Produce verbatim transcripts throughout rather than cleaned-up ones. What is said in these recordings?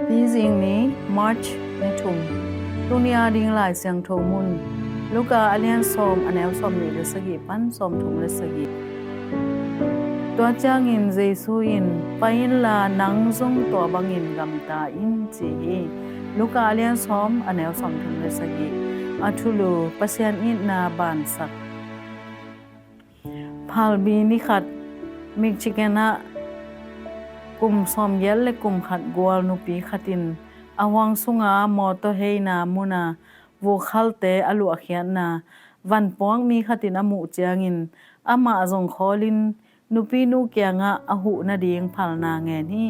Nizing ni, March ni thum. Tuni a ding Lai Siangtho mun, Luka a lian sawm, a neu sawmnih le sagih pan sawmthum le sagih. Tua ciangin Jesu in, "Pai inla nang zong tua bangin gamta in," ci hi. Luka a lian sawm, a neu sawmthum le sagih. A thulu, Pasian itna bansak. Phalbi ni khat, Michigan ah kum sawmgiat le kum khat gual nupi khat in a huang sunga mawtaw heina muna vukhalte a luahkhiatna vanpuak mi khat in a muh ciangin amah zong khawlin nupinu kiangah a huh nading phalna ngen hi.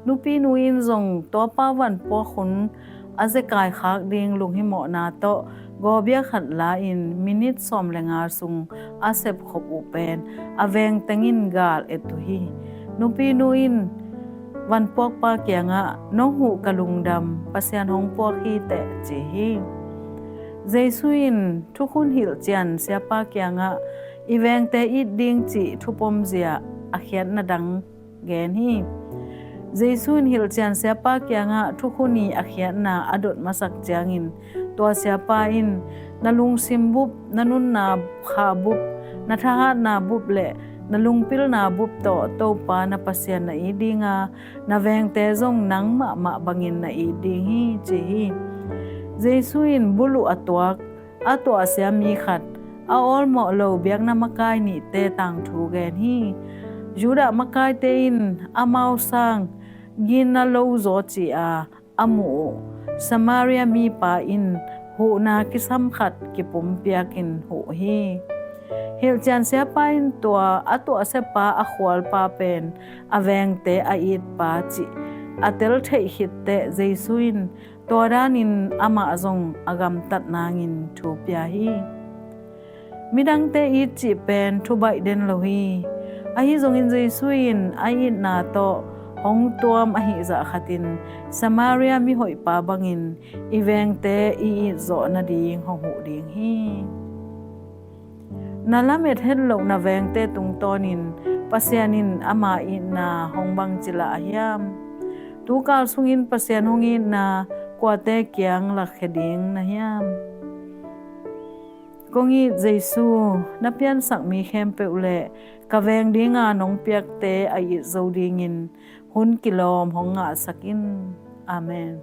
Nupinu in zong tuapa vanpuak hun a zekai khak ding lunghimawhna tawh gawbia khat la-in minit sawm le nga sung a sepkhop uh pen a veng tengin gal et uh hi. Nupinu in vanpuakpa kiangah, "Nong huh ka lungdam, Pasian hong puak hi teh," ci hi. Jesu in thukhun hilhcian siapa kiangah i vengte it ding cih thupomzia a khiatna dang gen hi. Jesu in hilhcian siapa kiangah thukhun i a khiatna a dot masak ciangin tua siapa in, "Na lungsim bup, na nunna kha bup, na thahatna bup le na lungpilna bup tawh Topa na Pasian na it dinga, na vengte zong nang mahmah bangin na it ding hi," ci hi. Jesu in buluh a tuak a tuahsia mi khat, a awlmawh lo biakna makai nihte tangthu gen hi. Judah makaite in amau sang ginna lo zaw ci-a a muh uh Samaria mipa in huhna kisam khat kipumpiakin huh hi. Hilhcian siapa in tua a tuahsiapa a khualpa pen a vengte a itpa cih a tel theih khitteh Jesu in tua danin amah zong a gamtat nangin thu pia hi. Midangte it cih pen thubaih den lo hi. Ahi zongin Jesu in a itna tawh hong tuam ahih zah khatin Samaria mihoihpa bangin i vengte i itzawh nading hong huh ding hi. Na lamet hetloh na vengte tungtawnin Pasian in ama itna hong bangci lah a hiam? Tukal sungin Pasian hong itna kuate kiang lakkhia ding na hiam? Kong it Jesu, na piansak mi khempeuh le ka veng dinga nong piakte a it zo dingin hun kilawm hong ngahsak in. Amen.